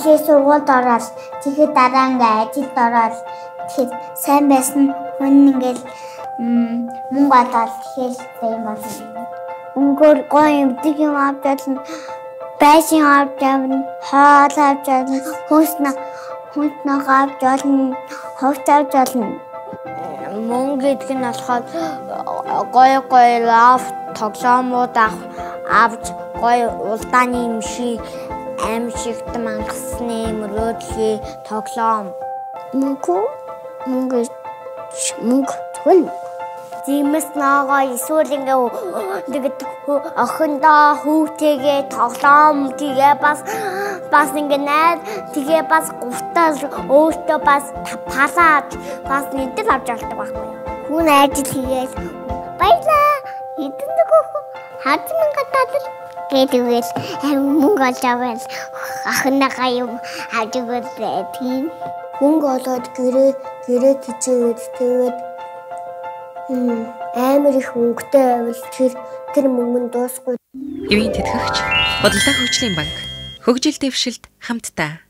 Эхлээд сургуульд ороод, тэгэхэд дараа ингээ ажилд ороод, тэгэхэд сайн байсан хүн ингээл мөнгө олоод тэгэл баян болно. Мөнгөөр гоё юмдаг юм авч болно. Байшин авч явна, хоол авч явна, хүнс ногоо авч болно, хувц авч болно. Мөнгө гэдэг нь болохоор гоё гоё лав тоглоомууд авч гоё улдааны юм шиг аимшигт мангасны мөрөөдлийн тоглоом. Мөнгө мөнгө мөнгө зөвхөн зэмс ногоо эсвэл ингээ тэгээд охиндоо хүүтэйгээ тоглоом тэгээ бас ингээ найр тэгээ бас гутал өөртөө бас палаж бас нэгдэл авч болдог байхгүй юу. Хүн ажил хийгээл баялаа хэдэн нөгөө 10,000 доллар гэдэгэл мөнгө олж авал охиноогоо юм авч өгöd тийм. Мөнгө олоод гэрээ хичээгээд тэгээд амар их мөнгөтэй байвал тэр мөнгө нь дуусахгүй. Ивийн тэтгэгч Худалдаа хөгжлийн банк. Хөгжил дэвшилт хамтдаа.